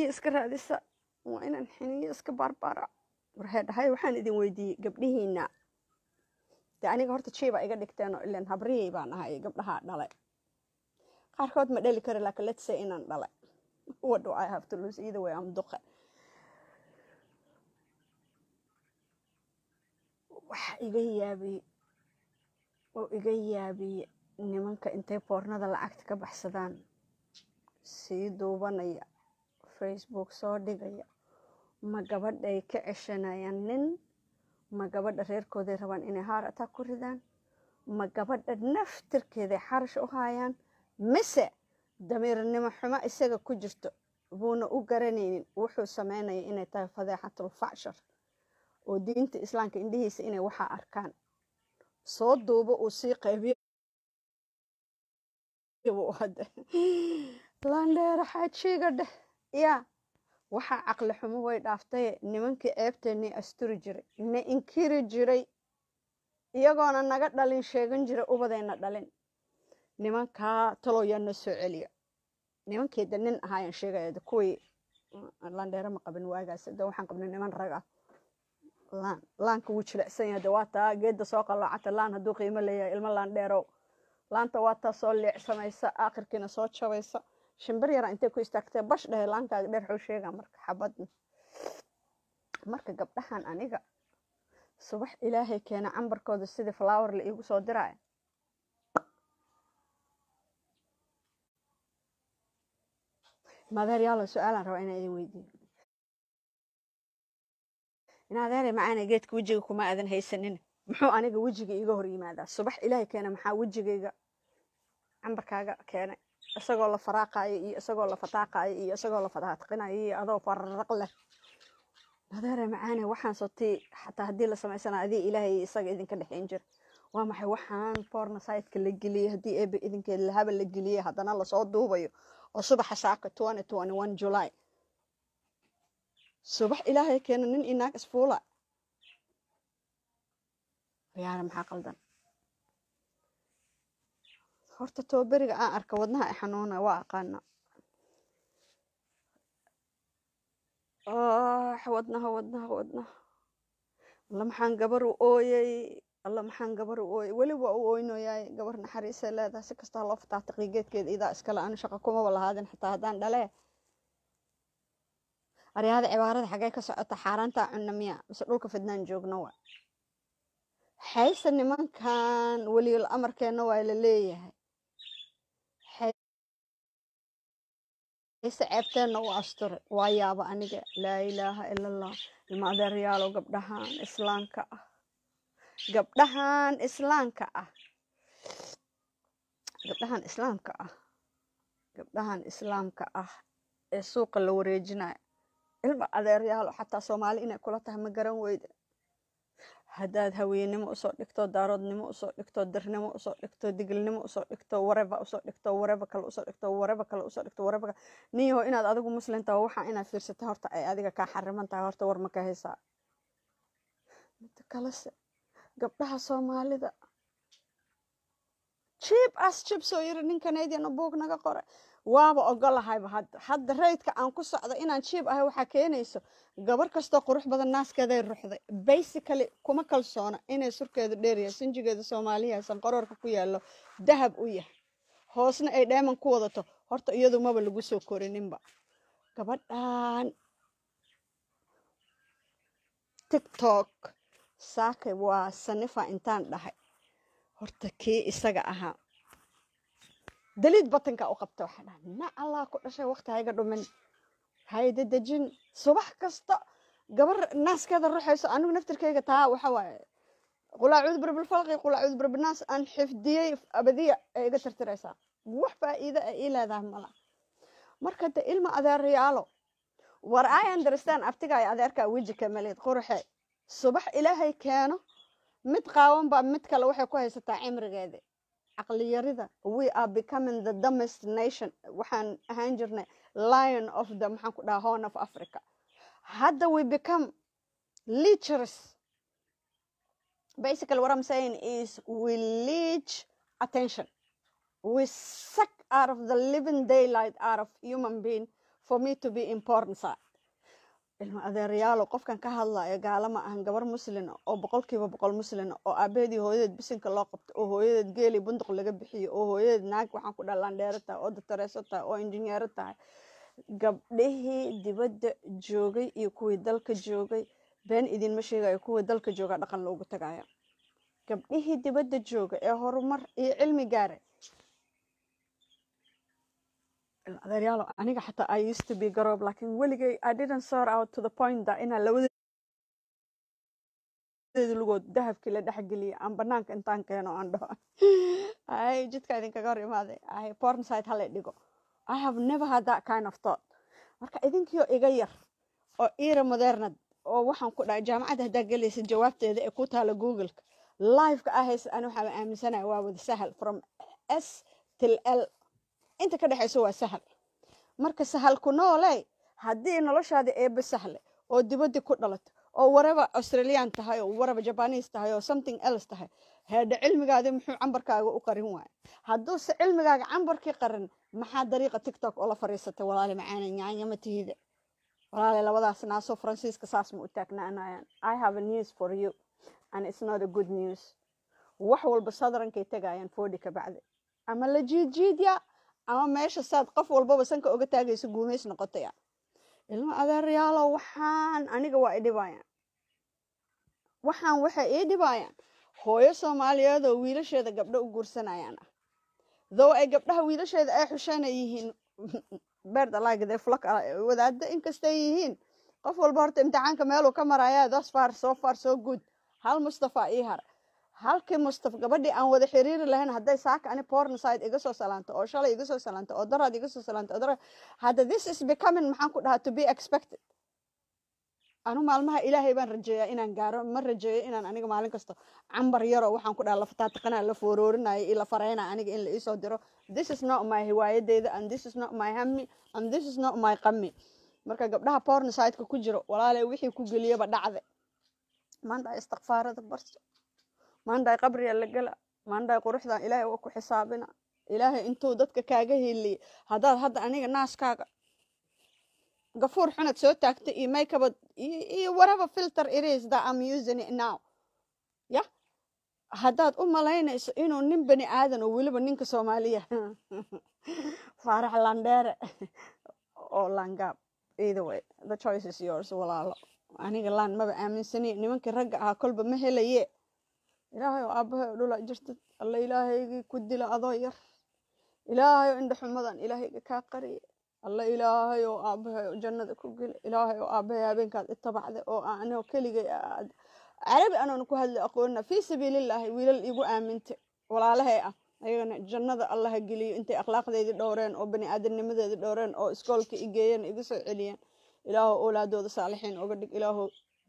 Iska raadisa, waa inaan xiniyo iska baarbaara. Warhee dhahay, waxaan idin weydiiyey gabdhihiina dee aniga horta jiiba iga dhigteen oo ilan habrihii baan ahay, gabdhaha dhalay qaarkood ma dhali kari, laakiin let's say inaan dhalay, what do I have to lose? Either way I'm duqe. Waxa iga yaabiyey oo iga yaabiyey nimanka intay pornada lacagta ka baxsadaan sii duubanaya, Facebook soo dhigaya. Ma gabadhay ka ceshanayaan nin? Ma gabadha reerkooday rabaan inay heart attack ku ridaan? Ma gabadha naftirkeeday xarash u haayaan? Mise damiirnimo xumo isaga ku jirto buuna u garanaynin wuxuu sameynaya inay tahay fadeexatul facshar oo diinta Islaamka indhihiisa inay waxaa arkaan soo duubo uu sii qaybiyo? Hadda landheera xaajiga dheh yaa waxaa caqli xumo way dhaaftaye. Nimankii ceebteennii asturi jiray, na inkiri jiray, iyagoona naga dhalin, sheegan jiray ubadayna dhalin, nimankaa talow yaa noo soo celiya? Nimankii de nin ahaayaan sheegaya de, kuwii landheere ma qabin waagaas de, waxaan qabnay niman rag ah. Laan laanka wuu jilicsan yahay de, waa taa geedda soo qalloocata. Laan hadduu qiimo leeyahay, ilmo laandheerow, laanta waa taa soo leecsamaysa, aakhirkiina soo jabaysa. Shimbir yara intay ku istaagtee bash dhehe laankaaga dheer xuu sheegaa. Marka xabadna marka gabdhahan aniga subax Ilaahay keena cambarkooda sidii flower la iigu soo diraya. Madeeryaalo, su-aalaan rabaa inaan idin weydiiyo. In adeere macaana, geedka wejiga kuma aadan haysanin, muxuu aniga wejiga iiga hor yimaadaa subax Ilaahay keena? Maxaa wejigayga cambarkaaga keenay, isagoo la faraaqaayo iyo isagoo la fataaqaayo iyo isagoo la fataatqinayo iyo adoo fararaq leh? Adeere macaane, waxaan sotii xataa haddii la samaysana adii Ilaahay isaga idinka dhexayn jira. Waa maxay waxaan porno siteka la geliyey, haddii eebe idinkeed lahaba la geliyey, haddana lasoo duubayo oo subaxa saaka 2021 July subax Ilaahay keena nin iyo naag isfuula? Riyaara, maxaa qaldan horta? Tooberiga aan arka wadnaha i xanuuna, waa aqaana. Wadnaha, wadnaha, wadnaha! Alla maxaan gabar u ooyey, alla maxaan gabar u ooyey! Weli waa u ooynoyaay. Gabar naxariisay leedahay, si kastaa loo fataatiqiyo geedkeeda idaa iskale, anu shaqo kumaba lahaadin xitaa haddaan dhalee. Aryaada, cibaarada xaggee ka socota? Xaaraantaa cunna miya mise dhulka fidnaan joogno? Wa xayse nimankan weliyul amarkeenna waa la leeyahay, xayse ceebteenna u asturay? Waa yaaba aniga. Laa ilaaha ila Allah. Ilma adeeryaalo, gabdhahan islaamka ah, gabdhahan islaamka ah, gabdhahan islaamka ah, gabdhahan islaamka ah ee suuqa la wareejinayo, ilma adeeryaalo, xataa Soomaali inay kula tahay ma garan weyde. Haddaad haweenimo usoo dhigto, daaroodnimo usoo dhigto, dirnimo usoo dhigto, digilnimo usoo dhigto, wareba usoo dhigto, wareba kale usoo dhigto, wareba kale usoo dhigto, wareba kale, ninyahow, inaad adigu muslim tahay waxaa inaad fiirsata horta ay adiga kaa xariman tahay. Horta war ma ka haysaa? Midda kalese, gabdhaha Soomaalida cheap as chips oo yiri nin Canadian oo buug naga qoray, waaba ogolahayba. Hadda rate-ka aan ku socdo inaan cheap ahay waxaa keenayso gabar kastoo qurux badan naaskeeday ruxday. Basically kuma kalsoona inay surkeedu dheer yahay, sinjigeeda Soomaaliya sanqaroorka ku yaallo dahab u yahay, hoosna ay dheeman ku wadato. Horta iyadu maba lagu soo korininba. Gabadhan TikTok saakay waa sanifa intaan dhahay, horta kii isaga ahaa daliid batanka u qabta. Waxaa dhahay, na Allah ku dhashay, waqti hayga dhumin, hayda dejin. Subax kasta gabar naaskeeda ruxayso, anigu naftirkayga taa waxa waaye qul acuudu birabbilfalqi, qul acuudu birabbinaas aan xifdiyey abadiya ay iga tirtiraysaa. Wax faa'iido ay ii leedahay mala. Marka de ilma adeerayaalo, war I understand, abtiga ay adeerkaa weji kamaleed quruxe. Subax Ilaahay keeno mid qaawan baa mid kale waxay ku haysataa cimrigeeda caqliyarida. We are becoming the dumbest nation. Waxaan ahaan jirnay lion of the, maxaan ku dhaha, Horn of Africa. Hadda we become leechers. Basically what I'm saying is we leech attention, we suck out of the living daylight out of human being. for me to be in porn site. Ilma adeerayaalo, qofkan ka hadlayo gaalo ma ahan. Gabar muslin oo 100% muslin, oo aabaheedii hooyadeed bisinka loo qabto, oo hooyadeed geeli bunduq laga bixiyo, oo hooyadeed naag waxaan ku dhalaan dheero tahay, oo doctoreeso tahay, oo injineero tahay. Gabdhihii dibadda joogay iyo kuwii dalka joogay, been idinma sheegayo, kuwii dalka jooga dhaqan loogu tagaya. Gabdhihii dibadda jooga ee horumar iyo cilmi gaaray, adeeryaalo, aniga xataa I used to be garoob, laakiin weligay I didn't sort out to the point that inaan labadeeda lugood dahabkii la dhexgeliya aan banaanka intaan keeno aan dhaho, "Ay, jidka idinkaga hor imaaday, ay porn site hala dhigo." I have never had that kind of thought. Marka idinkiyo iga yar oo era modernad oo waxaan ku dhahay jaamacadda haddaa gelaysa jawaabteeda ee ku taala Google-ka live-ka ah haysa, ani waxaaba aaminsanaya waa wada sahal from S till L, inta ka dhexayso waa sahal. Marka sahal ku nooley, haddii noloshaada eebbe sahle oo dibadii ku dhalato oo waraba Australian tahay oo waraba Japanese tahay oo something else tahay, heedhe, cilmigaadi muxuu cambarkaaga u qarin waaya? Hadduuse cilmigaaga cambarkii qarin, maxaa dariiqa TikTok oo la fadhiisatay? Walaali macaana, nyaanya ma tihide. Walaali, labadaas naasoo Faransiiska saas ma u taagnaanayaan. I have a news for you and it's not a good news. Wax walba sadrankay tagayaan 40 ka bacdi, ama la jiidjiidya ama meesha saad qof walbaba sanka oga taagayso guumays noqotaya. Ilmo adeeryaalo, waxaan aniga waa i dhibayaan. Waxaan waxay ii dhibayaan hooyo Soomaaliyeed oo wiilasheeda gabdho u guursanayaan ah, though ay gabdhaha wiilasheeda ay xusheen ay yihiin bird alike, they flock, wadaaddo inkastay yihiin. Qof walba horta imtixaanka meeluu ka maraya. Thus far, so far so good. Hal Mustafa ii har, halkii Mustafa gabadhii aan wada xiriiri lahayn hadday saaka ani porn site iga soo salaanto, oo shalay iga soo salaanto, oo daraad iga soo salaanto, oo daraad hadda, this is becoming, maxaan ku dhahaa, to be expected. Anu maalmaha Ilaahay baan rajeeyaa inaan gaaro. Ma rajeeyo inaan aniga maalin kasta cambar yaroo waxaan ku dhaha la fataatiqana, la fooroorinayo iyo la fareyna aniga in la iisoo diro. This is not my hiwaayadeyda and this is not my hami and this is not my qami. Marka gabdhaha porn site-ka ku jiro, walaalay, wixii ku geliyaba dhacde. Maanta istikfaarada barso, maanta qabriga la gala, maanta quruxdan Ilaahay waa ku xisaabina. Ilaahay intuu dadka kaaga heliyay, haddaad hadda aniga naaskaaga gafuur xunad soo taagtay iyo makeup iyo whatever filter it is that I'm using it now, ya haddaad u malaynayso inuu nin bani aadan oo weliba ninka Soomaaliya Faarax Landheere oo langaab, either way, the choice is yours, walaalo. Aniga laan maba aaminsani. Nimankii ragga ahaa kolba ma helaye. Ilaahay oo aabbahay oo dhula jirtid, Alla Ilaahaygii ku dila adoo yar, Ilaahay oo indha xumadan Ilaahayga kaa qariye, Alla Ilaahay oo aabbahay oo jannada ku geli, Ilaahay oo aabbahay habeenkaad i tabacday oo anoo keligay Carabi anoon ku hadli aqoonina fii sabiilillaahi wiilal iigu aamintay walaalahay ah, ayagana jannada Allaha geliyo intay akhlaaqdeydii dhowreen oo bani aadamnimadeedii dhowreen oo iskoolka i geeyeen, igu soo celiyeen. Ilaahow oolaadooda saalixiin oga dhig, Ilaahow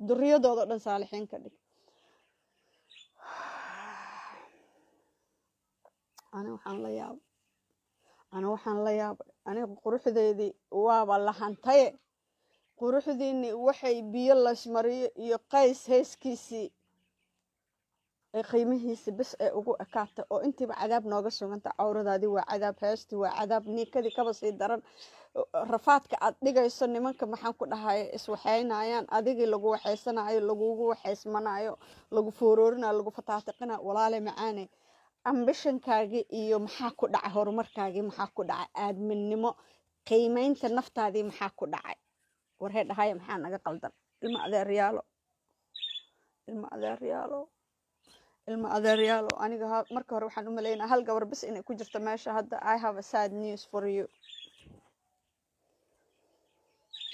duriyadooda o dhan saalixiin ka dhig. Ani waxaan la yaabay, ani waxaan la yaabay, aniga quruxdeedii waaba lahantaye. Quruxdiinni waxay biyo laysmariyo iyo Qays heeskiisii ee qiimihiisi bis ee ugu ekaatay, oo intiiba cadaab nooga suganta. Cawradaadii waa cadaab, heestii waa cadaab, niikadii kaba sii daran. Rafaadka aad dhigayso nimanka, maxaan ku dhahay, iswaxaynayaan, adigii lagu waxaysanayo, lagugu waxaysmanayo, lagu fooroorinayo, lagu fataatiqinayo. Walaale macaane, ambitionkaagii iyo maxaa ku dhacay? Horumarkaagii maxaa ku dhacay? Aadminimo qiimeynta naftaadii maxaa ku dhacay? Warhee dhahaya, maxaa naga qaldan? Ilma adeeryaalo, ilma adeeryaalo, ilma adeeryaalo, aniga marka hore waxaan u malaynaa hal gabar bis inay ku jirto meesha. Hadda I have a sad news for you.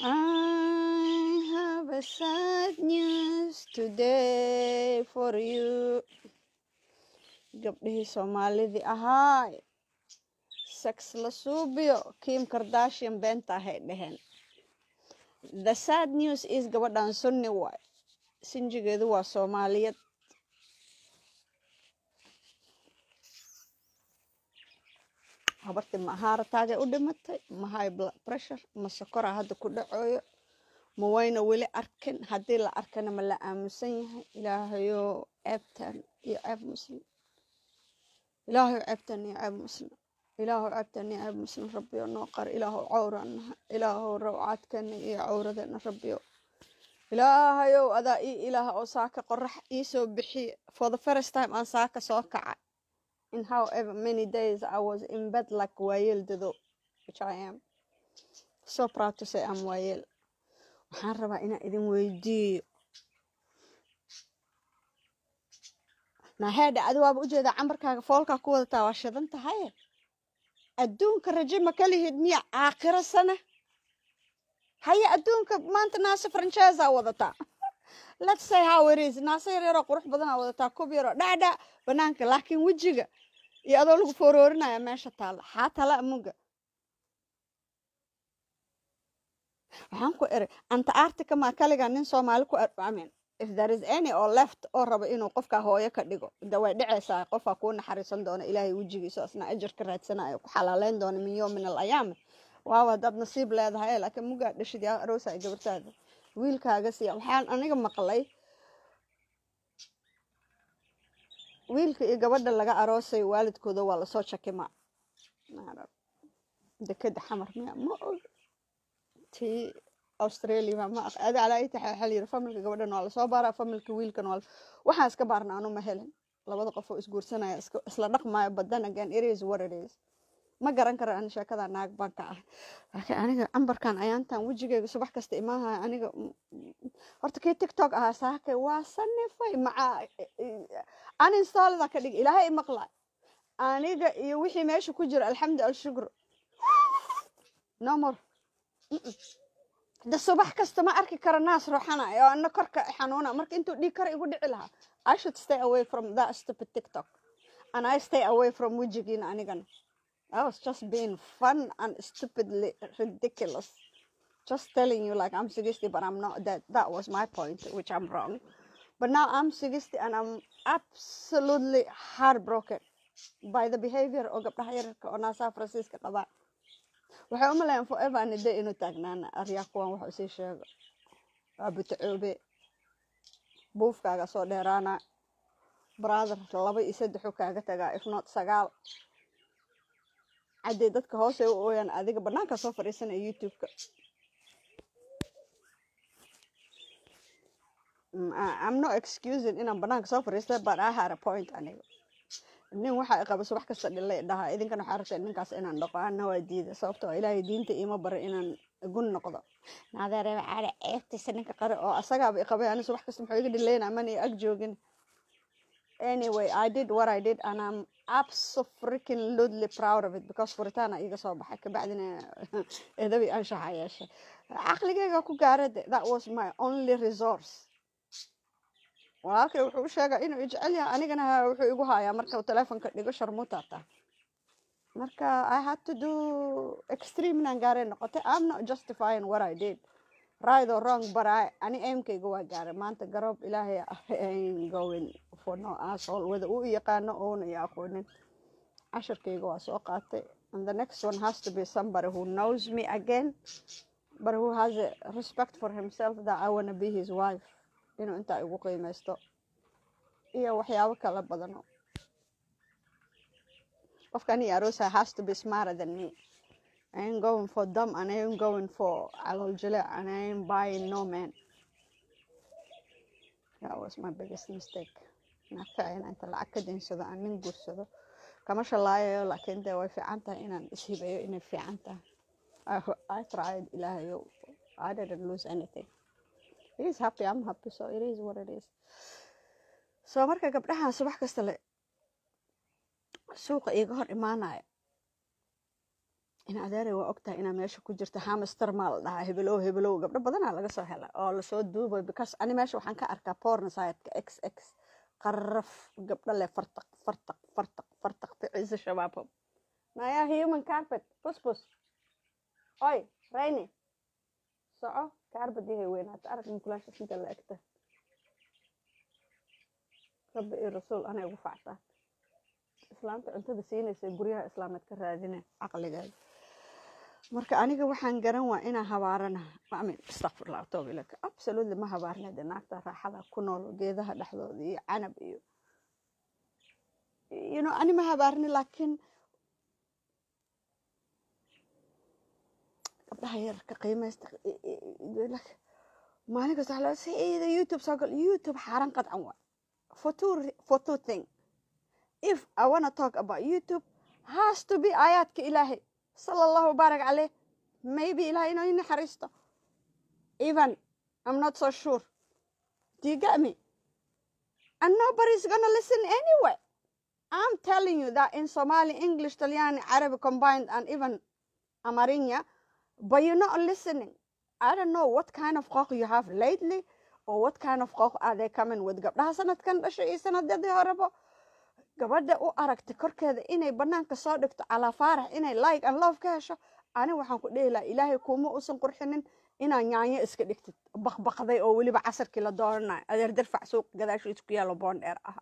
I have a sad news today for you. Gabdhihii Soomaalidii ahaay, sex la suubiyo Kim Kardashian beenta ahay dheheen. The sad news is gabadhan Sunni waay, sinjigeedu waa Soomaaliyad. Habarti ma haarataagay u dhimatay, ma high blood pressure, ma sokora hadda ku dhacooyo, ma wayna weli arkin? Haddii la arkana ma la aaminsan yahay? Ilaahayo ceebtan iyo ceeb Muslim, Ilaahayo ceebtan iyo ceeb Muslim. Ilaahu ceebtani ceeb Muslim, Rabbiyo, noo qar. Ilaahu cawranaha, Ilaahu rawcaadkani iyo cawradena, Rabbiyo, Ilaahayow, adaa ii Ilaaha oo saaka qorax ii soo bixiye. For the first time aan saaka soo kaca in however many days I was in bed like waayeel dado, which I am so proud to say I'm waayeel. Waxaan rabaa inaan idin weydiiyo. Naheedha, adi waaba ujeedaa, cambarkaaga foolkaa ku wadataa, waa shidan tahay. Adduunka rajo ma ka lihid miya? Aakhiro sana haye. Adduunka maanta naase franchise wadataa. Let's say how it is. Naase yar yaroo qurux badanaa wadataa, kub yaroo dhacdhac banaanka, laakiin wejiga iyo adoo lagu fooroorinaya meesha taalla. Xaa tala muga? Waxaan ku iri, Antarctica maa kaligaa nin Soomaali ku? I mean, if there is any oo left oo raba inuu qofka hooyo ka dhigo, de way dhicaysaa. Qofaa kuu naxariisan doona, Ilaahay wejigiisa asna ajar ka raadsanayo, ku xalaaleyn doona min yowm min alayaam. Waaw, haddaad nasiib leedahay. Laakiin mugaa dhashid, yaa aroosa gabartaada wiilkaaga siiya? Waxaan aniga maqlay wiilka iyo gabadha laga aroosay waalidkooda waa lasoo jakima dekeda Xamar miya, ma og, tii Australia ma aq adi. Calaa ay tahay, waxaa la yidhi familka gabadhan waa lasoo baaraa, familka wiilkan waa. Waxaan iska baarna anu ma helin labada qof oo isguursanaya isla dhaqmaayo. But then again, it is what it is. Ma garan karo ani sheekada, naag baan ka ah. Laakiin aniga cambarkan ayaantan wejigayga subax kasta imaahaya. Aniga horta kii TikTok ahaa saakay waa sanifay, maca uninstallada ka dhig. Ilaahay imaqlay, aniga iyo wixii meesha ku jira, alxamdu alshukr, no more. De subax kasta ma arki karo naas ruuxanaya oo ana korka xanuuna. Marka intuu dhiig kar igu dhici lahaa, I should stay away from that stupid TikTok and I stay away from wejigiina. Anigana I was just being fun and stupidly ridiculous, just telling you like I'm 60 but I'm not. That was my point, which I'm wrong. But now I'm 60 and I'm absolutely heartbroken by the behavior oo gabdhaha yararka oo naasaha Faransiiska qabaan. Waxay u maleeyaan forever and a day inuu taagnaana. Aryaa, kuwan wax usii sheego, waa butacoobe. Buufkaaga soo dheeraana, brother, laba iyo saddexu kaaga tagaa, if not sagaal. Caddee dadka hoose u ooyaan, adiga banaanka soo fadhiisanaya YouTube-ka. I'm not excusing inaan banaanka soo fadhiistay, but I had a point. Aniga nin waxa i qaba subax kasta dhilay dhaha. Idinkana waxaa rabtaa ninkaas inaan dhaqo, anna waa diida, sababtoo ah Ilaahay diinta iima baray inaan gun noqdo. Naadeereeba caada ceebtiisa ninka qari oo asagaaba i qabay, ani subax kasta muxuu iga dhilayna mana i ag joogin. Anyway, I did what I did and I'm absolutely proud of it, because furitaana iga soo baxay, kabacdina eedabi anshaxa yeeshay, caqligayga ku gaarade. That was my only resource. Walaalkay wuxuu u sheegaa inuu i jecel yahay, anigana wuxuu igu hayaa marka uu telefonka dhigo sharmuutata. Marka I had to do extreme inaan gaaray noqotay. I'm not justifying what I did, right or wrong, but I ani aimkayga waa gaaray. Maanta garoob Ilaahay, I ain't going for no asshole, whether uu i yaqaano oona i aqoonin. Cashirkayga waa soo qaatay, and the next one has to be somebody who knows me again, but who has a respect for himself that I wanna be his wife, inuu intaa igu qiimeysto iyo waxyaabo kala badano. Qofkan i aroosa has to be smarter than me. I ain't going for dumb and I ain't going for calool jileec and I ain't buying no man. That was my biggest mistake. Naagta inaan inta lacag ka daynsado aan nin guursado kama shalaayayo, laakiin dee way fiican tahay inaan ishibayo, inay fiican tahay. I tried. Ilaahayow, I didn't lose anything. He is happy, I'm happy, so it is what it is. So marka gabdhahan subax kasta le suuqa iiga hor imaanaya, in adeeray, waa ogtahay inaa meesha ku jirta. Hamster maa la dhahaa? Hebelow, hebelow, gabdho badanaa laga soo hela oo lasoo duubay, because ani meesha waxaan ka arkaa porn site-ka xx qaraf gabdho leh, fartaq fartaq fartaq fartaq ficiisa shabaabo. Naya human carpet, pus pus, oy rayni, soco. Carpet yahay weynaata, arag mukulaasha inta la egta. Rabbi iyo rasuul, anay ugu factaa islaamta cuntada siinaysa guryaha islaameed ka raadina caqligeeda. Marka aniga waxaan garan waa inaan habaarana. I mean, astaqfirullah, tooba ilaka. Absolutely ma habaarna. De naagta raaxada ku nool geedaha dhexdooda iyo canab iyo ani ma habaarni, laakiin Gabdhaha yararka qiimaysta. Maalin kasta waxaa la sida YouTube soo gal. YouTube xaaran qadcan waay for two thing. If I wanna talk about YouTube, has to be aayaadka Ilaahay, sala Allahu baarak caleyh. Maybe Ilaahay inuu ii naxariisto, even I'm not so sure. Do you get me? And nobody's gonna listen anyway. I'm telling you that in Somali, English, Italian, Arabic combined, and even Amarinya, but you're not listening. I don't know what kind of qooq you have lately, or what kind of qooq are they coming with. Gabdhaha sanadkan dhashay iyo sanadadii horeba, gabadha u aragtay korkeeda inay banaanka soo dhigto calaa faarax, inay like and love ka hesho, ani waxaan ku dhihi lahaa, Ilaahay kuuma uusan qurxinin inaa nyaanyo iska dhigtid baqbaqday oo weliba casarkii la dooranayo. Adeer, Dirfac suuq gadaashiisa ku yaalo Boondheer aha,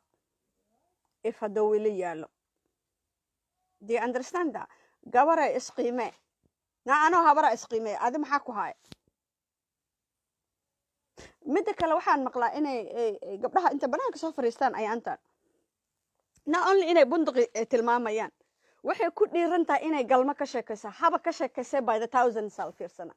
if hadduu weli yaalo. Do you understand that? Gabaray isqiimee na anoo habara isqiimee, adi maxaa ku haya? Midda kale, waxaan maqlaa inay gabdhaha inta banaanka soo fariistaan ayaantan, not only inay bunduqi tilmaamayaan, waxay ku dhiiran tahay inay galmo ka sheekayso. Haba ka sheekaysay, by the thousands al fiirsana.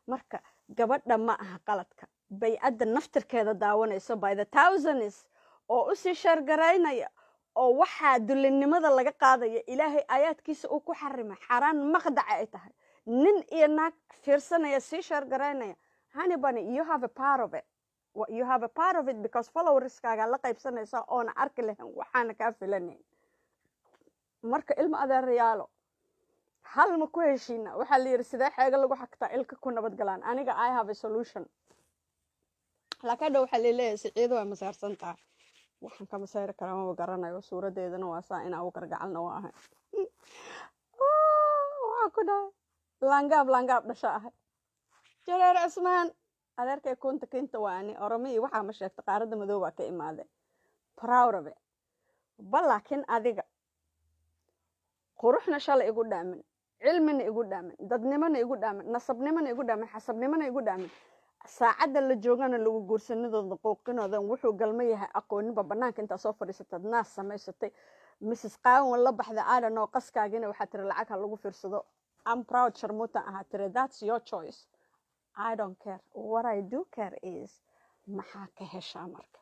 Marka gabadha ma aha qaladka, baycadda naftirkeeda daawanayso by the thousands oo usii share garaynaya oo waxaa dulinimada laga qaadaya Ilaahay aayaadkiisa uu ku xarimay, xaaraan maqdaca ay tahay, nin iyo naag fiirsanaya, sii share garaynaya. Honey bunny, you have a part of it. You have a part of it because followerskaaga la qaybsanaysa oona arki lahayn waxaana kaa filanayn. Marka ilmo adeerayaalo, hal ma ku heshiina? Waxaa la yidhi, sidee xeego lagu xagtaa ilka ku nabad galaan? Aniga I have a solution, laakiin hadha waxaa laleeyahay Siciido waa masaarsan tahay. Waxaan ka masayri karaa maba garanayo. Suuradeedana waa saa inaa ugu gargacalna waa ahay. Waxaan ku dhahay laangaab, laangaab dhasho ahay, Jareer Cismaan adeerkay kunta kinta waani Oromo iyo waxaa ma sheegta, qaaradda madow baa ka imaaday. Proud of it. Ba laakiin adiga quruxna shalay igu dhaamin, cilmina igu dhaamin, dadnimona igu dhaamin, nasabnimona igu dhaamin, xasabnimona igu dhaamin, saacadda la joogana lagu guursanadooda qooqinoodan wuxuu galmo yahay aqooninba. Banaanka intaa soo fadhiisataad naas samaysatay, Mrs Qaawan la baxda aadanoo qaskaagina, waxaa tiri lacag ha lagu fiirsado. I'm proud sharmuutan ahaa tiri. That's your choice. I don't care. What I do care is, maxaa ka heshaa? Marka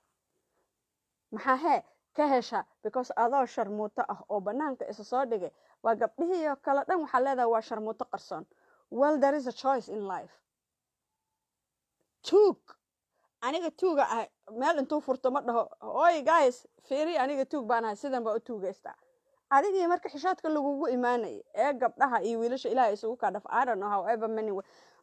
maxaa hee ka heshaa? Because adoo sharmuuto ah oo banaanka isa soo dhigay, waa gabdhihii oo kale dhan waxaa leedahay waa sharmuuto qarsoon. Well, there is a choice in life. Tuug, aniga tuuga ah, meel intuu furto ma dhaho, "Oy guys, fiiri, aniga tuug baan ahay, sidan baa u tuugaystaa." Adigii marka xishoodka lagugu imaanayay ee gabdhaha iyo wiilasha Ilahay isugu kaa dhaf, I don't know however many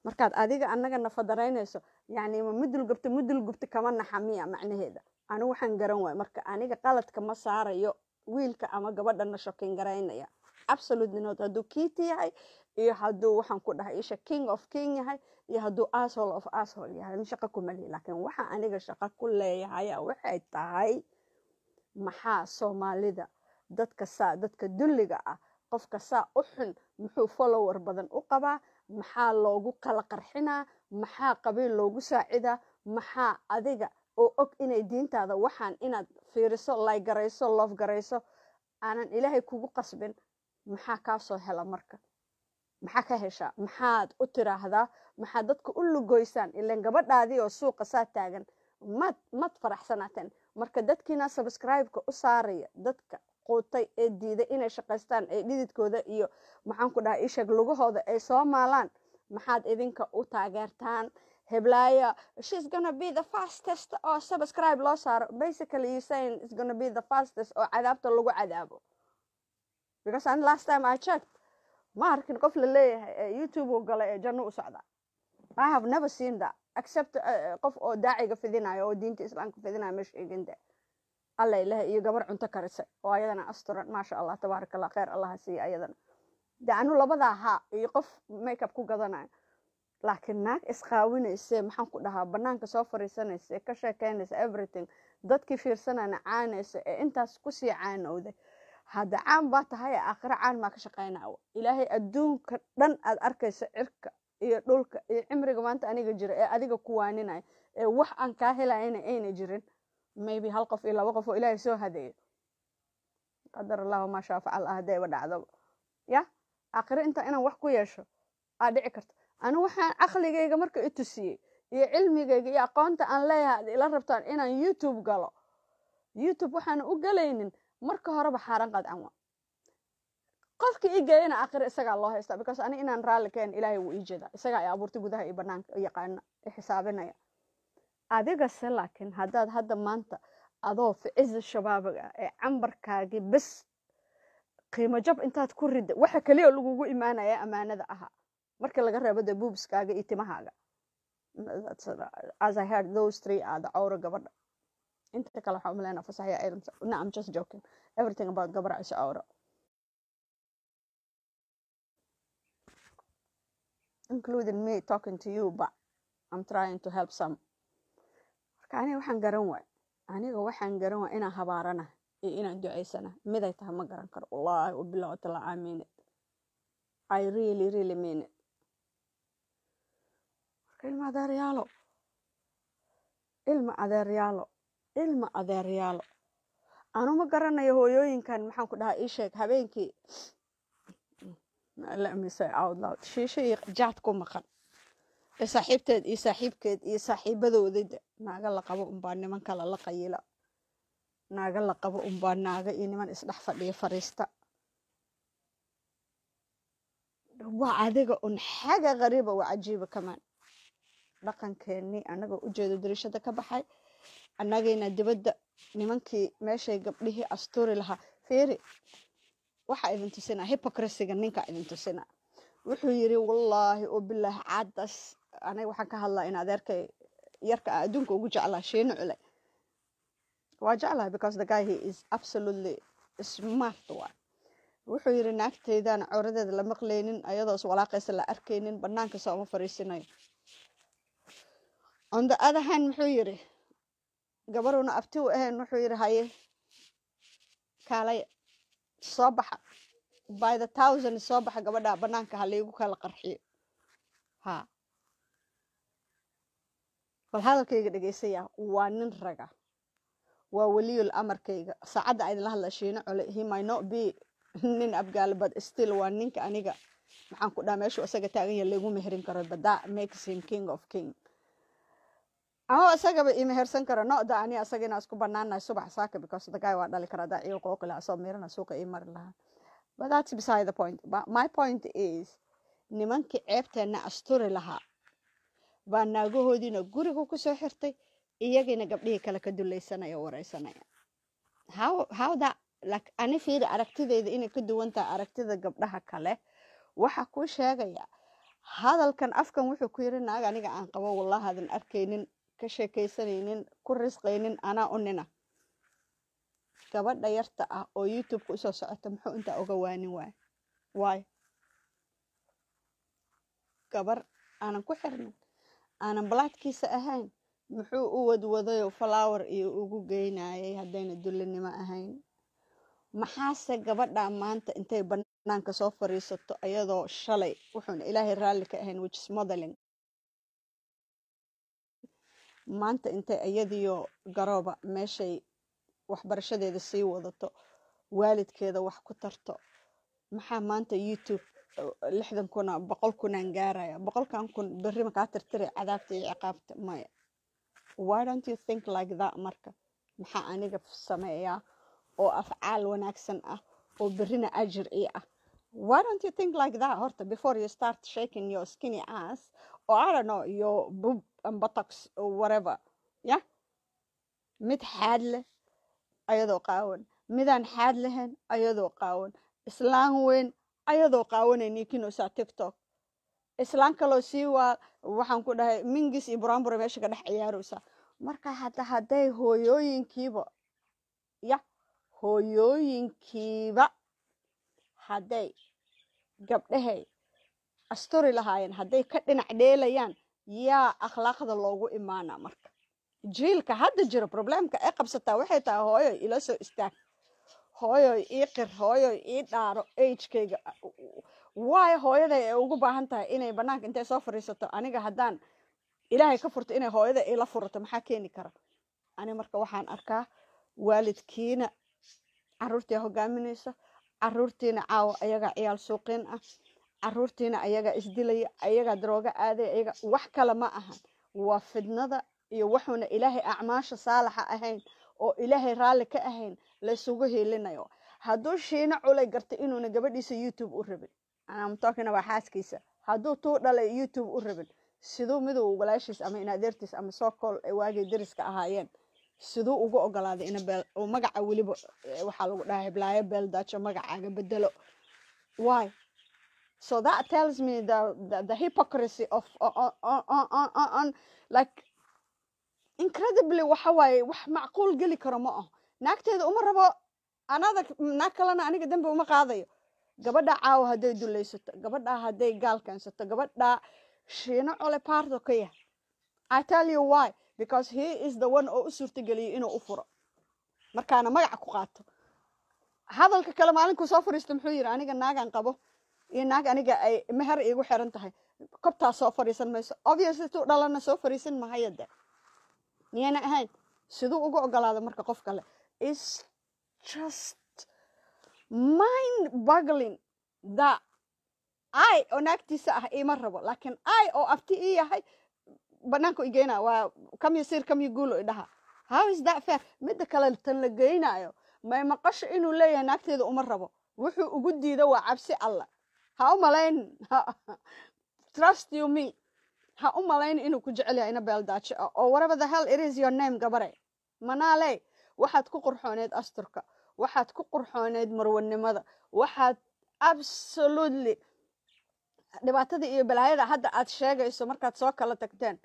markaad adiga annaga nafadaraynayso, yacni ma mudul gubta, mudul gubta kama naxa miya macnaheeda? Anigu waxaan garan waay. Marka aniga qaladka ma saarayo wiilka ama gabadha na shocking garaynaya, absolutely not. Hadduu kiiti yahay iyo hadduu, waxaan ku dhahay, isha king of king yahay iyo hadduu asshole of asshole yahay, ani shaqo kuma lihi. Laakiin waxa aniga shaqo ku leeyahaya waxay tahay, maxaa Soomaalida dadka saa, dadka dulliga ah, qofka saa u xun muxuu follower badan u qabaa? Maxaa loogu kala qarxinaa? Maxaa qabiil loogu saacidaa? Maxaa adiga oo og inay diintaada waxaan inaad fiiriso, like garayso, love garayso aanan Ilaahay kugu qasbin, maxaa kaa soo hela? Marka maxaa ka heshaa? Maxaad u tiraahdaa? Maxaad dadka u lugoysaan? Ilan gabadhaadii oo suuqa saa taagan mad faraxsanaateen. Marka dadkiina subscribe-ka u saaraya, dadka quutay ee diiday inay shaqaystaan ee dhididkooda iyo, maxaan ku dhahay, ishag lugahooda ay soo maalaan, maxaad idinka u taageertaan? Heblaaya, she's gonna be the fastest oo subscribe loo saaro. Basically you saying it's gonna be the fastest oo cadaabta lagu cadaabo, because and last time I checked, ma arkin qof la leeyahay ee YouTube uu galay ee janno u socda. I have never seen that, except qof oo daaciga fidinayo oo diinta Islaamka fidinayo. Ma sheegin de Alla Ilaah iyo gabar cunto karisay oo ayadana asturan, maasha Allah, tabaaraka Allah, khayr Allah ha siiya ayadana. De anu labadaa haa iyo qof makeup ku gadanayo, laakiin naag isqaawinayse, maxaan ku dhahaa, banaanka soo fariisanaysa, ka sheekeynaysa everything, dadkii fiirsanana caanaysa ee intaas kusii caanowday. Hadda caan baa tahay, aakhiro caan maa ka shaqeynaya? Ilaahay adduunka dhan aad arkayso, cirka iyo dhulka iyo cimriga maanta aniga jira ee adiga ku waaninaya ee wax aan kaa helayana ayna jirin, maybe hal qof iyo laba qof oo Ilaahay soo hadeeyo, qadar Allahu maa shaa facal ah, haddayba dhacdaba ya. Aakhiro intaa inaan wax ku yeesho aa dhici karta. Anigu waxaan caqligayga marka i tusiyey iyo cilmigayga iyo aqoonta aan leeyahay aad ila rabtaan inaan YouTube galo. YouTube waxaan u galaynin marka horeba xaaran qadcan wa. Qofka ii geeyana aakhiro isagaa loo haystaa, because ani inaan raalli keen Ilaahay wuu ii jeedaa. Isagaa i abuurtay, gudaha iyo banaanka yaqaana, i xisaabinaya. Adigase laakiin haddaad hadda maanta adoo ficiza shabaabiga ah ee cambarkaagii bes qiimo jab intaad ku ridda, waxa keliya lagugu imaanaya ammaanada ahaa, marka laga reebo dee boobskaaga iyo timahaaga. As I heard, those three are the cawra gabadha. Inta kale waxaan umaleynaa fasaxya. No, I'm just joking. Everything about gabadha is cawra, including me talking to you, but I'm trying to help some. Marka aniga waxaan garan waay inaan habaarana iyo inaan ducaysana miday tahay ma garan karo. Wallaahi wabillahi wataala, I mean it. I really, really mean it. Marka ilma adeeryaalo, ilma adeeryaalo, ilma adeeryaalo, anu ma garanayo hooyooyinkan. Maxaan ku dhahaa, ii sheeg, habeenkii, let me say out loud, shiisho iyo jaad ku maqan ee saaxiibteed iyo saaxiibkeed iyo saaxiibadoodida. Naaga la qabo unbaa niman kale la qayila. Naaga la qabo unbaa naaga iyo niman isdhex fadhiya fariista. Waa adiga un xaga qariiba, waa cajiiba kamaan. Dhaqankeennii annagoo ujeedo dariishada ka baxay, annagayna dibadda nimankii meeshay gabdhihii asturi lahaa. Fiiri, waxaa idin tusinaa hypocrisiga ninka idin tusinaa. Wuxuu yiri, wallaahi oo bilaahi, cadas aniga waxaan ka hadlaa in adeerkay yarka aan adduunka ugu jeclaa, Shiino Cule. Waa jeclahay because the guy, he is absolutely smart. Waay, wuxuu yiri, naagtaydan cawradeeda la maqlaynin, ayadoo is walaaqaysa la arkaynin, banaanka sooma fariisinayo. On the other hand, muxuu yiri? Gabaruna abti u ahayn, wuxuu yiri, haye, kaalay, soo baxa by the thousand, soo baxa, gabadha banaanka ha laygu kala qarxiyo. Ha, bal hadalkayga dhegaysaya. Waa nin raga, waa weliyul amarkayga. Saacadda idinla hadla, Shiino Cole, he might not be nin Abgaal, but still waa ninka aniga, maxaan ku dhaha, meeshuu isaga taagan yahay lagu meherin karo, but that makes him king of king. Ama isagaba ii mehersan karo noda ani asaga inaan isku banaanahay subax saaka, because the guy waa dhali karaa. Hadaa ciyo qooqi lahaa, soo miirana suuqa ii mari lahaa, but that's beside the point. But my point is, nimankii ceebteenna asturi lahaa baa naagahoodiina guriga kusoo xirtay, iyagiina gabdhihii kale ka dulaysanaya oo wareysanaya. How that, like, ani fiiri, aragtidayda inay ka duwan tahay aragtida gabdhaha kale. Waxa kuu sheegaya hadalkan afkan wuxuu ku yiri, naag aniga aan qabo, wallahi aadan arkaynin, ka sheekaysanaynin, ku risqaynin, anaa u nina. Gabadha yarta ah oo YouTube-ka usoo socota muxuu intaa uga waanin waay? Waay, gabar aanan ku xirnin, aanan balaadkiisa ahayn, muxuu u wadwadayoo flower iyo ugu geynayay haddayna dullinimo ahayn? Maxaase gabadha maanta intay banaanka soo fariisato, ayadoo shalay wuxuuna Ilaahay raalli ka ahayn, which is modeling, maanta intay iyadiyo garooba meeshay waxbarashadeeda sii wadato, waalidkeeda wax ku tarto, maxaa maanta YouTube 60,000, 100,000-aan gaaraya, 100,000 berri makaa tirtiri cadaabta iyo ciqaabta? Maya. Why don't you think like that? Marka maxaa aniga sameeyaa oo afcaal wanaagsan ah oo berrina ajir ii ah? Why don't you think like that horta before you start shaking your skinny ass or, I don't know, your boob and buttocks or whatever? Yeah, mid xaad leh ayadoo qaawan, midaan xaad lahayn ayadoo qaawan, islaan weyn ayadoo qaawanay niikinaysaa TikTok, islaan kaloo sii waa, waxaan ku dhahay, mingis iyo buraanbura meesha ka dhex ciyaaraysaa. Marka hadda hadday hooyooyinkiiba, ya hooyooyinkiiba, hadday gabdhahay asturi lahaayeen, hadday ka dhinac dheelayaan, yaa akhlaaqda loogu imaana? Marka jiilka hadda jira problemka ay qabsataa waxay tahay, hooyo ila soo istaag, hooyo ii qir, hooyo ii dhaaro agekayga. Waayo, hooyaday ay ugu baahan tahay inay banaanka intay soo fadhiisato, aniga haddaan Ilaahay ka furto inay hooyada ila furato, maxaa keeni kara? Ani marka waxaan arkaa waalidkiina caruurtii hogaaminaysa. Caruurtiina caawa ayagaa ciyaal suuqiin ah, caruurtiina ayagaa isdilaya, ayagaa darooga aadaya, ayaga wax kale ma ahan. Waa fidnada iyo wuxuuna Ilaahay acmaasha saalaxa ahayn oo Ilaahay raalli ka ahayn laysugu hiilinayo. Hadduu Shiino Culay gartay inuuna gabadhiisa YouTube u rabin, I'm talking about xaaskiisa, hadduu tuu dhalay YouTube u rabin, siduu miduu walaashiis ama in adeertiis ama soo kool ay waagay deriska ahaayeen siduu ugu ogolaaday ina beel oo magaca weliba waxaa lagu dhahaa Heblaayo Beeldaajo, magacaaga bedelo? Why? So that tells me the hypocrisy of on like incredibly. Waxa waaye wax macquul geli karo ma aho. Naagteeda uma rabo, anada naag kalena aniga dembi uma qaadayo. Gabadha caawa hadday dulaysato, gabadha hadday gaal keensato, gabadha Shiino Cole parto ka yahay. I tell you why: because he is the one oo u suurtageliyay inuu u furo, markaana magaca ku qaato. Hadalka kale maalinkuu soo fariisto muxuu yidhi? Aniga naagan qabo iyo naag aniga ay meher iigu xiran tahay kobtaa soo fariisan mayso. Obviously tuu dhalana soo fariisan mahayo de, miyayna ahayn? Siduu ugu ogolaado marka qof kale is just mind boggling that I oo naagtiisa ah iima rabo, laakiin I oo abti ii yahay banaanku igeyna, waa kam yasiir kam guulo idhaha. How is that fair? Midda kale, tan la geynayo may maqasho inuu leeyahay naagteeda uma rabo. Wuxuu ugu diido waa cabsi Alla. Ha u malayn, trust you me, ha u malayn inuu ku jecel yahay ina Beeldaajo ah oo whatever the hell it is your name. Gabare Manaaley, waxaad ku qurxooneed asturka, waxaad ku qurxooneed marwanimada, waxaad absolutely dhibaatada iyo balaayada hadda aad sheegayso markaad soo kala tagteen.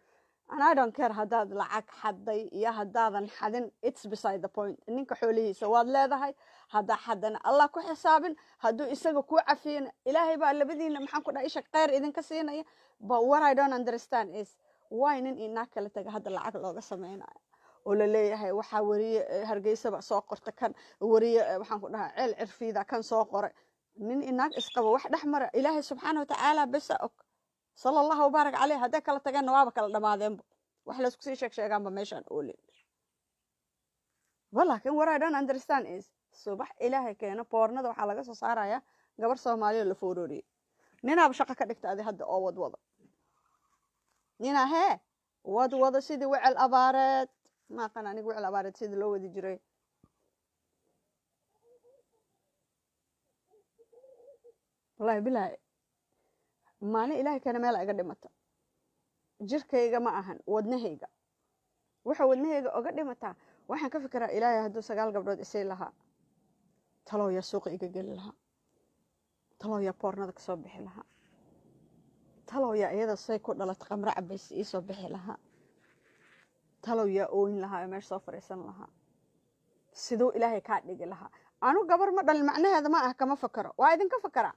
And I don't care haddaad lacag xadday iyo haddaadan xadin, it's beside the point. Ninka xoolihiisa waad leedahay. Haddaa xaddana Allah ku xisaabin, hadduu isaga kuu cafiyana Ilaahay baa labadiina, maxaan ku dhaha, isha kheyr idinka siinaya. But what I don't understand is why nin iyo naag kala taga hadda lacag looga sameynayo oo la leeyahay waxaa wariye Hargeysaba soo qorta kan wariye, waxaan ku dhahaa Ceel Cirfiida kan soo qoray. Nin iyo naag isqaba wax dhex mara Ilaahay subxaana watacaala besa og, sala Allahu wabaarak caleyh. Hadday kala tageenna waaba kala dhammaadeenba, wax laysku sii sheeg sheegaanba meeshaan oolin ba. Laakiin what I don't understand is subax Ilaahay keeno pornada waxaa laga soo saarayaa gabar Soomaaliya la foorooriyey. Ninaaba shaqo ka dhigta adi hadda oo wadwado, ninaa hee wadwado sidii wecel abaareed. Ma aqaan aniga wecel abaareed sidii loo wadi jiray. Wallahi bilahi, maalin Ilaahay keena meel iga dhimata jirkayga ma ahan, wadnahayga. Waxa wadnahayga oga dhimataa waxaan ka fikiraa, Ilaahay hadduu sagaal gabdhood isii lahaa, talow yaa suuqa iga geli lahaa? Talow yaa pornada kasoo bixi lahaa? Talow yaa iyada say ku dhalat qamro cabays iisoo bixi lahaa? Talow yaa ooyin lahaa ee meesha soo fadhiisan lahaa? Siduu Ilaahay kaa dhigi lahaa? Anu gabar ma dhalin macnaheeda ma ah kama fakaro. Waa idinka fakaraa,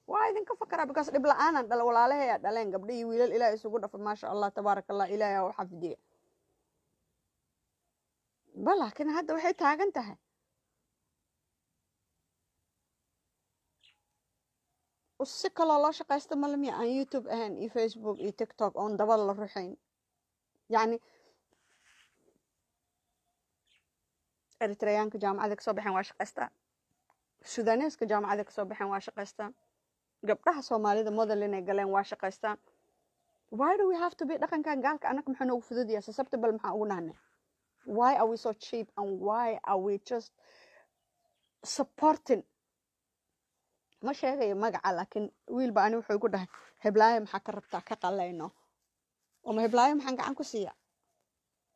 waa idinka fakaraa, because dhib la-aanan dhala. Walaalahayaa dhaleen gabdho iyo wiilal Ilahay isugu dhafa, maasha Allah, tabaaraka Allah, Ilaahay ha u xafidiye ba. Laakiin hadda waxay taagan tahay si kaloo loo shaqaysta malamiya aan YouTube ahayn iyo Facebook iyo TikTok oon dabada la ruxayn. Yacni Eritreyaanka jaamacada kasoo baxeen waa shaqaystaan, Sudaneeska jaamacada kasoo baxeen waa shaqaystaan, gabdhaha Soomaalida model inay galeen waa shaqaystaan. Why do we have to be dhaqankan gaalka? Annaga maxaa noogu fududayaa? Susceptible maxaa ugu nahnay? Why are we so cheap and why are we just supporting? Ma sheegayo magaca, laakiin wiilba ani wuxuu igu dhahay, "Heblaayo maxaa ka rabtaa? Ka qalayno oma Heblaayo maxaan gacan ku siiyaa?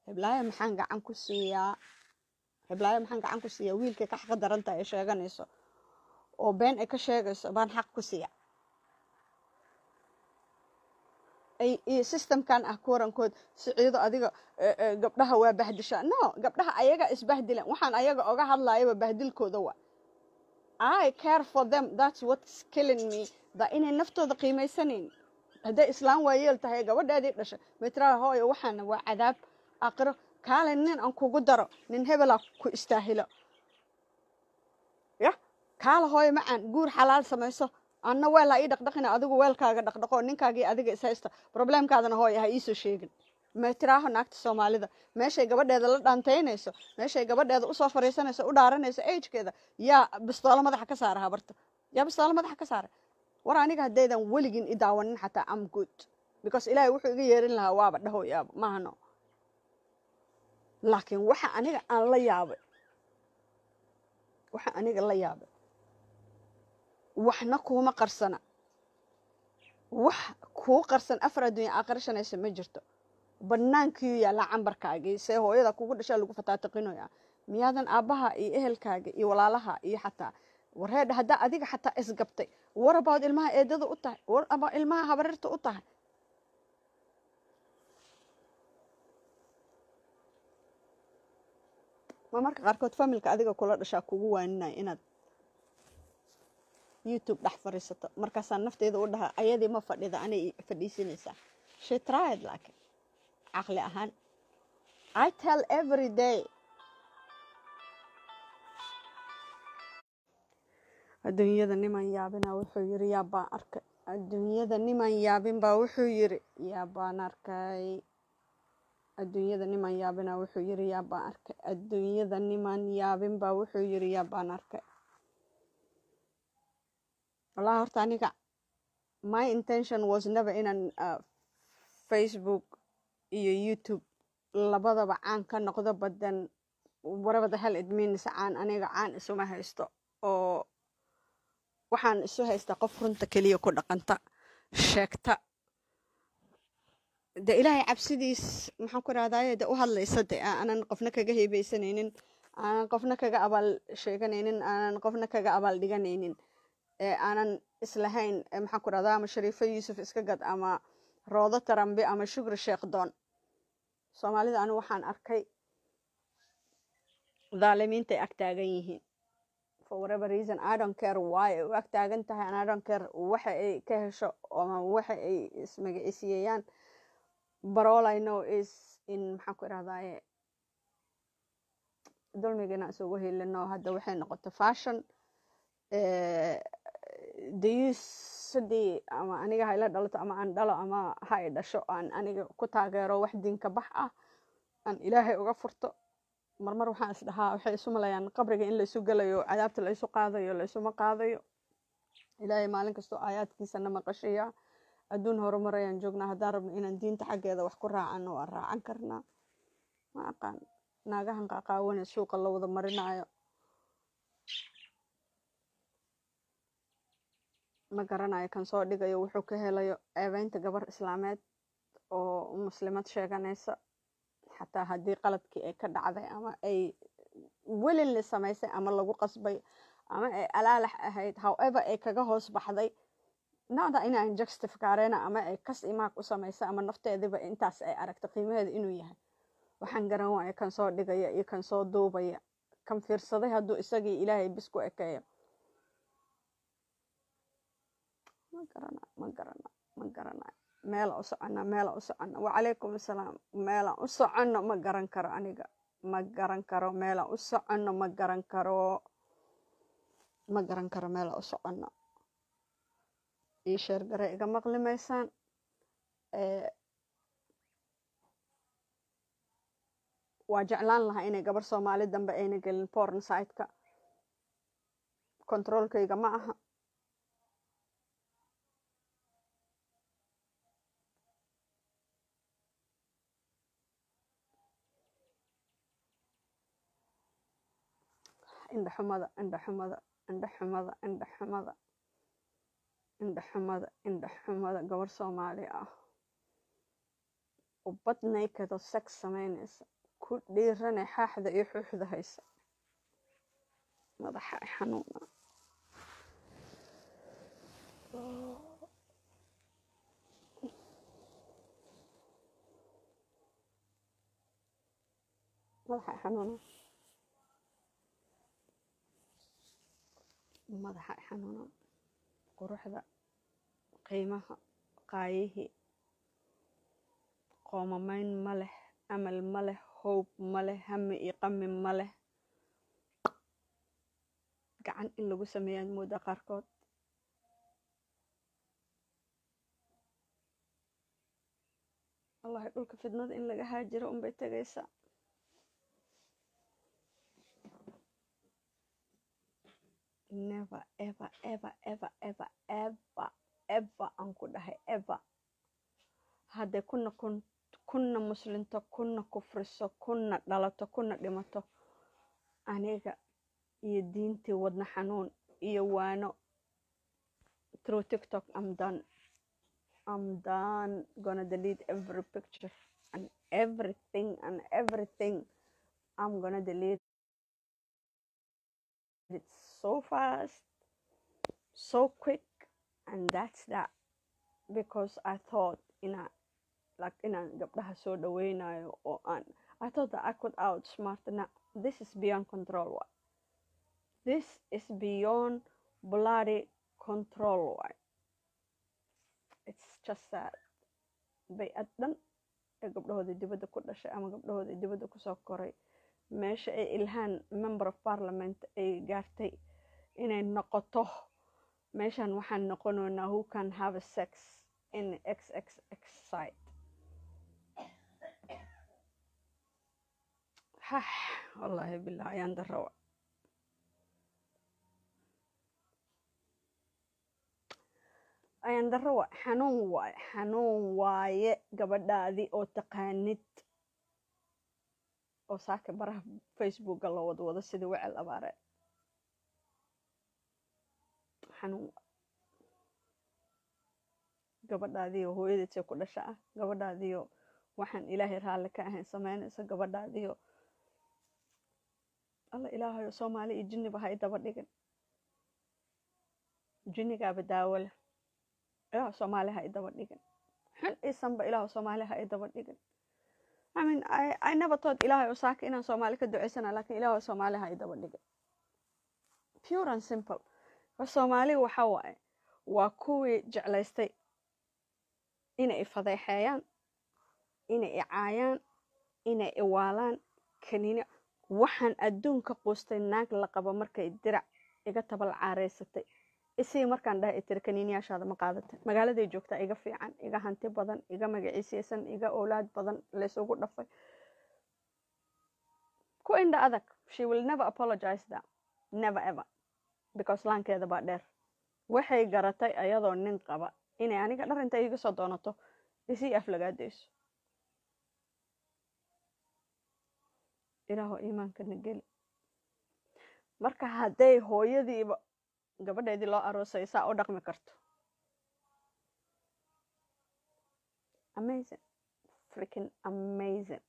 Heblaayo maxaan gacan ku siiyaa? Heblaayo maxaan gacan ku siiyaa?" Wiilkay ka xaqa darantahay ay sheeganayso oo been ay ka sheegayso baan xaq ku siiya. Ay iyo systemkan ah kuwarankood Siciido, adiga gabdhaha waa bahdishaa. No, gabdhaha ayaga isbahdilan. Waxaan ayaga oga hadlayaba bahdilkooda wa I care for them. That's what's killing me, da inay naftooda qiimaysanayn. Hadday islaan waayeel tahay, gabadheedii dhashay mitraa, "Hooyo, waxaana waa cadaab aakhiro. Kaale nin aan kugu daro, nin hebelaa ku istaahilo ya. Kaale hooyo macaan, guur xalaal samayso. Anna weel ha ii dhaqdhaqina, adigu weelkaaga dhaqdhaqo. Ninkaagii adiga is haysta, problemkaadana hooyo ha iisoo sheegin." Meetiraaho naagta Soomaalida meeshay gabadheeda la dhaantaynayso, meeshay gabadheeda usoo fariisanayso, u dhaaranayso agekeeda, yaa bistoolo madaxa ka saara habarta, yaa bistoolo madaxa ka saara. War aniga haddaydan weligin i daawanin xataa, am good, because Ilaahay wuxuu iga yeerin lahaa waaba dhaho yaaba maahano. Laakiin waxa aniga aan la yaabay, waxa aniga la yaabay, waxna kuuma qarsana, wax kuu qarsan afar adduunya aakhira shanaysa ma jirto. Banaankiyu yaallaa cambarkaagii, see hooyada kugu dhashaa lagu fataatiqinoyaa. Miyaadan aabbaha iyo ehelkaaga iyo walaalaha iyo xataa wareedha haddaa adiga xataa isgabtay, war about ilmaha eedada u tahay, war about ilmaha habarirta u tahay? Ma marka qaarkood familka adiga kula dhashaa kugu waaninaya inaad YouTube dhex fadhiisato? Markaasaa nafteeda u dhaha, ayadii ma fadhida, anay fadhiisinaysaa. She tried, laakiin caqli ahaan I tell every day. Adduunyada niman yaabina wuxuu yiri, yaab baan arkay. Adduunyada niman yaabin baa wuxuu yiri, yaab baan arkay. Adduunyada niman yaabina wuxuu yiri, yaab baan arkay. Adduunyada niman yaabin baa wuxuu yiri, yaab baan arkay. Wallahi horta aniga my intention was never inaan Facebook iyo YouTube labadaba caan ka noqdo. Badan whatever the hell it means, caan, aniga caan isuma haysto, oo waxaan isu haystaa qof runta keliya ku dhaqanta, sheegta de Ilaahay cabsidiis, maxaan ku rahdaye, de u hadlaysa, de aanan qofna kaga heybeysanaynin, aanan qofna kaga abaal sheeganaynin, aanan qofna kaga abaal dhiganaynin, ee aanan islahayn maxaan ku rahdaa, ama Shariifo Yuusuf iska gad, ama Roodo Tarambi, ama Shukri Sheekh Doon. Soomaalida anigu waxaan arkay dhaalimiintay ag taagan yihiin for whatever reason. I don't care why ay u ag taagan tahay, and I don't care waxa ay ka hesho ama waxa ay ismagacisiiyayaan, but all I know is in, maxaan ku irahdaye, dulmigana isugu helino. Hadda waxay noqotay fashion dayuusadii, ama aniga ha ila dhalato, ama aan dhalo, ama ha ay dhasho, aan aniga ku taageero wax diinka bax ah, aan Ilaahay uga furto. Marmar waxaan is dhahaa, waxay isu malayaan qabriga in laysu gelayo, cadaabta laysu qaadayo. Laysuma qaadayo. Ilaahay maalin kastoo aayaadkiisana maqashiya. Adduun horumarayaan joognaa. Haddaan rabno inaan diinta xaggeeda wax ku raacano, waan raacan karnaa. Ma aqaan naagahan qaaqaawane suuqa la wada marinaayo, ma garanayo kan soo dhigayo wuxuu ka helayo ceebeynta gabar islaameed oo muslimad sheeganaysa, xataa haddii qaladkii ay ka dhacday, ama ay willingly samaysay, ama lagu qasbay, ama ay alaalax ahayd, however ay kaga hoos baxday nada inaan justify-gareena, ama ay kas imaag u samaysay, ama nafteediba intaas ay aragto qiimaheeda inuu yahay. Waxaan garan waaya kan soo dhigaya iyo kan soo duubaya, kan fiirsaday, hadduu isagii Ilaahay bis ku ekeeyo. Ma garana, ma garana, ma garanayo meela u socona, meela u socona. Wacalaykum assalaam. Meelaan u soconno ma garan karo aniga, ma garan karo meelaan u soconno, ma garan karo, ma garan karo meela u soconno. Ii share gare, iga maqli maysaan. Waa jeclaan lahaa inay gabar Soomaali dambe ayna gelin porn site-ka. Controlkayga ma aha. Indha xumada, indha xumada, indha xumada, indha xumada, indha xumada, indha xumada. Gabar Soomaali ah oo bad naked oo sex samaynaysa ku dhiiranay, xaaxda iyo xuuxda haysa. Madaxa i xanuuna. Madaxa i xanuuna, madaxa i xanuuna. Quruxda, qiimaha, qaayihii, qoomamayn ma leh, amal ma leh, hope ma leh, hami iyo qami ma leh. Gacan in lagu sameeyaad moodaa qaarkood. Wallahi dhulka fidnada in laga haajiro unbay tegaysaa. Never ever ever ever ever ever ever aan ku dhahay ever. Hadday kuna kun kuna muslinto, kuna kufriso, kuna dhalato, kuna dhimato, aniga iyo diintii wadna xanuun iyo waano through TikTok, I'm done. I'm done. Gonna delete every picture and everything and everything. I'm gonna delete it so fast, so quick, and that's that. Because I thought inaan like inaan gabdhaha soo dhaweynayo oo aan I thought that I could outsmart. Now this is beyond control waay. This is beyond bloody control waay. It's just sad. Bay-ad dhan ee gabdhahoodii dibadda ku dhashay ama gabdhahoodii dibadda kusoo koray, meesha ay Ilhaan member of parliament ay gaartay inay noqoto, meeshan waxaan noqonaynaa who can have a sex in XXX site. Hah, wallaahi billah, ayaan darawa, ayaan daro waay, xanuun waaye, xanuun waaye. Gabadhaadii oo taqaanid oo saaka baraha Facebooka loo wada wado sidii wecel abaareed, xanuun waay. Gabadhaadiioo hooyadeed see ku dhasha ah, gabadhaadiioo waxaan Ilaahay raalli ka ahayn samaynaysa, gabadhaadiioo Alla Ilaahayo, Soomaali iyo jinniba ha i daba dhigin, jinnigaaba daawo leh. Ilaah, Soomaali ha i daba dhigin, xun isanba. Ilaah, Soomaali ha i daba dhigin. I mean, I never thought Ilaahay oo saaka inaan Soomaali ka duceysana, laakiin Ilaahay, Soomaali ha i daba dhigin, pure and simple. Soomaali waxa waaye waa kuwii jeclaystay inay i fadeexeeyaan, inay i caayaan, inay i waalaan kaniini. Waxaan adduunka quustay naag la qabo markay dirac iga tabal caareysatay isii markaan dhahay itiri, "Kaniiniyaashaada ma qaadatay?" Magaaladay joogtaa iga fiican, iga hanti badan, iga magaciisaysan, iga owlaad badan, laysugu dhafay, ku indha adag. She will never apologize that, never ever, because laankeeda baa dheer. Waxay garatay ayadoo nin qaba inay aniga dhar inta iiga soo doonato isii aflagaadayso. Ilaaho, iimaankana geli. Marka hadday hooyadiiba gabadheedii loo aroosay saa u dhaqmi karto, amazing, freaking amazing,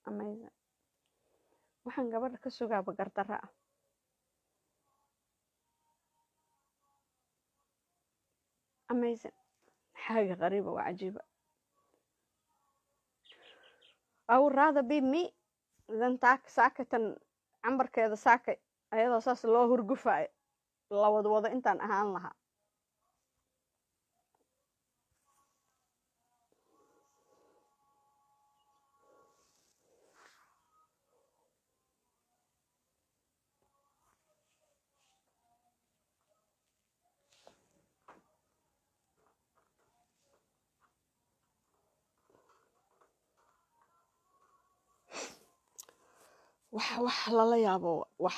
amazing. Waxaan gabadha ka sugaaba gardarra ah. Amazing, xaaga qariiba, waa cajiiba. I would rather be me than taak saakatan cambarkeeda saakay ayadoo saas loo hurgufaayo la wadwado intaan ahaan lahaa. Wax lala yaabo, wax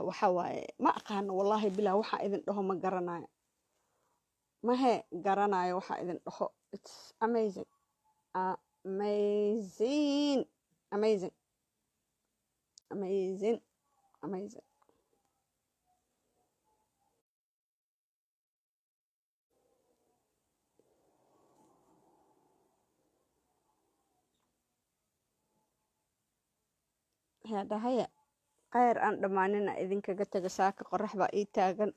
waxa waaye ma aqaano. Wallaahi bilaa waxa idin dhaho ma garanayo, mahe garanayo waxa idin dhaho. It's amazing, amazing, amazing, amazing, amazing. Heedhahaya, kheyr aan dhammaanina idinkaga taga. Saaka qorax baa ii taagan.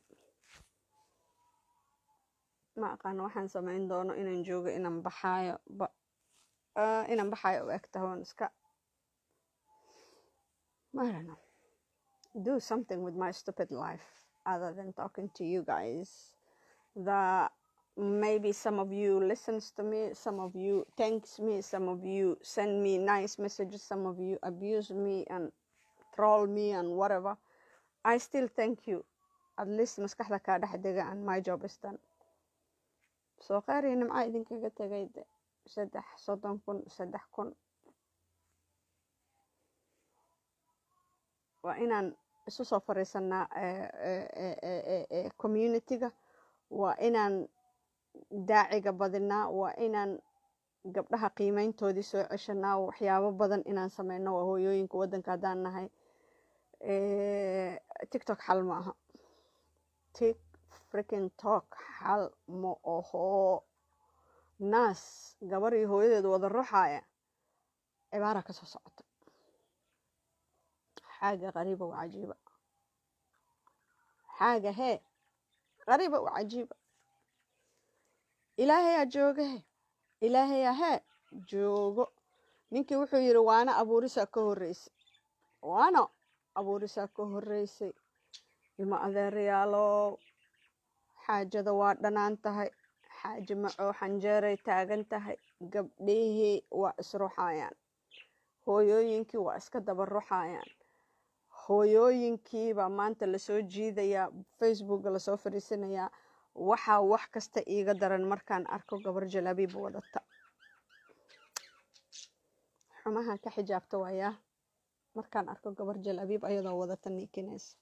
Ma aqaano waxaan samayn doono, inaan joogo, inaan baxaayo ba, inaan baxaayo u eg tahay iska. I don't know, do something with my stupid life other than talking to you guys that maybe some of you listens to me, some of you thanks me, some of you send me nice messages, some of you abuse me and troll me and whatever. I still thank you. At least maskaxda kaa dhex dega and my job is done. So kheyr iyo nimca idinkaga tagay de. 3, 30,000, 3,000. Waa inaan isu soo fariisanaa community-ga, waa inaan daaciga badinaa, waa inaan gabdhaha qiimeyntoodii soo ceshanaa, waxyaabo badan inaan sameyno. Waa hooyooyinka waddanka haddaan nahay. TikTok xal ma aha. Tik freaking talk xal ma oho. Naas gabar iyo hooyadeed wada ruxaaya, cibaara ka soo socota, xaaga qariiba wa cajiiba, xaaga hee qariiba wa cajiiba. Ilaahayaa joogahe, ilaahayaa hee joogo. Ninkii wuxuu yidhi waana abuurisaa ka horreysay, waana abuurisaa ka horreysay. Ilma adeerayaalow, xaajada waa dhanaan tahay, xaaji macoo xanjeeray taagan tahay. Gabdhihii waa isruxayaan, hooyooyinkii waa iska daba ruxayaan, hooyooyinkiibaa maanta lasoo jiidayaa, Facebooka lasoo fariisanayaa. Waxaa wax kasta iiga daran markaan arko gabar jalaabiib wadata, xumaha ka xijaabta waayaa. Markaan arko gabar jalaabiib ayadoo wadata niikinaysa,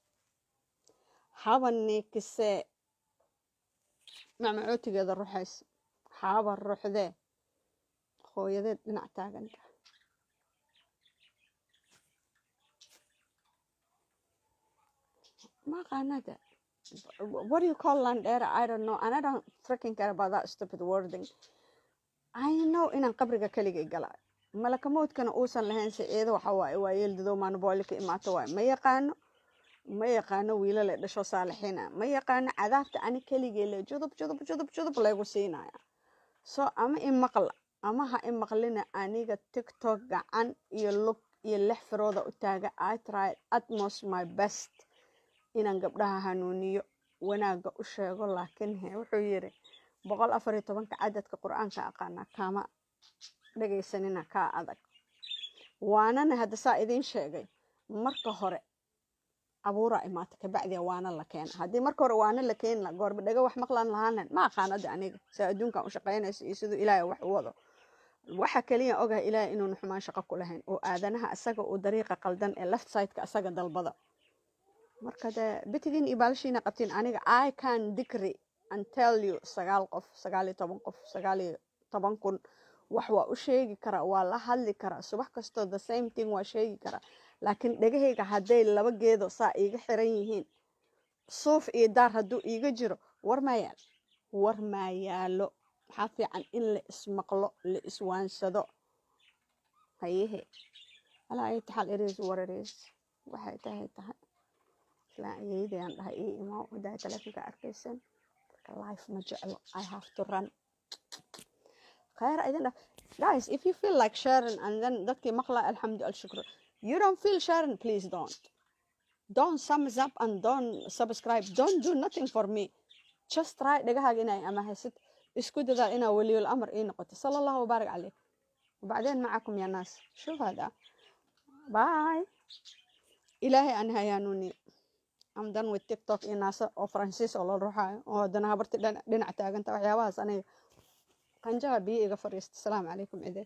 haba niikisee, macmacootigeeda ruxaysa, haba ruxdee, hooyadeed dhinac taaganta. Ma aqaanada. What do you call landera? I don't know, and I don't freaking care about that stupid wording. I know inaan qabriga keligay galaayo, malaka mowdkana uusan lahayn. Siciido waxa waaye waa yeeldadow maanbooli ka imaato waaye. Ma yaqaano, ma yaqaano wiilal ee dhasho saalixiina, ma yaqaano. Cadaabta ani keligay le judub judub judub judub laygu siinaya. So ama i maqla ama ha i maqlina, aniga TikTok gacan iyo lug iyo lix firooda u taaga. I tried utmost my best inaan gabdhaha hanuuniyo, wanaagga u sheego, laakiin he wuxuu yidhi 114-ka cadadka Qur-aanka aqaanaa kama dhagaysanina, kaa adag. Waanana hadda saa idiin sheegay, marka hore abuuraa imaata, kabacdiya waana la keena. Haddii marka hore waana la keeni la goorba dhaga wax maqlaan lahaan lahayn. Ma aqaanada aniga saa adduunkan u shaqaynayso iyo siduu Ilaahay wax u wado. Waxa kaliya ogahay Ilaahay inuuna xumaan shaqo ku lahayn, oo aadanaha isaga uu dariiqa qaldan ee left sideka isaga dalbada. Marka dee bitigiin iyo baalashiina qabtiin, aniga I can decree and tell you 9 qof, 19 qof, 19,000 wax waa u sheegi karaa, waa la hadli karaa, subax kastoo the same thing waa sheegi karaa, laakiin dhegahayga hadday laba geedo saa iiga xiran yihiin, suuf iyo daar hadduu iiga jiro, war maa yaalo, war maa yaalo. Waxaa fiican in la ismaqlo, la iswaansado. Hayehe, alaa ayati xaal, it is what it is. Waxay tahay tahay. Islaan ayeydayaan dhahay ii imo wadaay telefonka arkaysan. Marka life ma jeclo. I have to run. Khayr idin dhaf. Guys, if you feel like sharing and then dadkii maqla, alxamdu alshukru. You don't feel sharing, please don't thumbs up and don't subscribe, don't do nothing for me. Just try dhagahaaga inay ama haysid, isku dadaal inaa waliyul amr ii noqoto. Sala Allahu wabaarik caleyk. وبعدين معكم يا ناس؟ شو هذا؟ Bye. Ilaahay aan hayaanuni. I'm done with TikTok iyo naasa oo Faransiis oo loo ruxaayo oo haddana habarti dhinac taaganta. Waxyaabahaas aniga qanjaha biyo iga fadhiista. Asalaamu calaykum cide.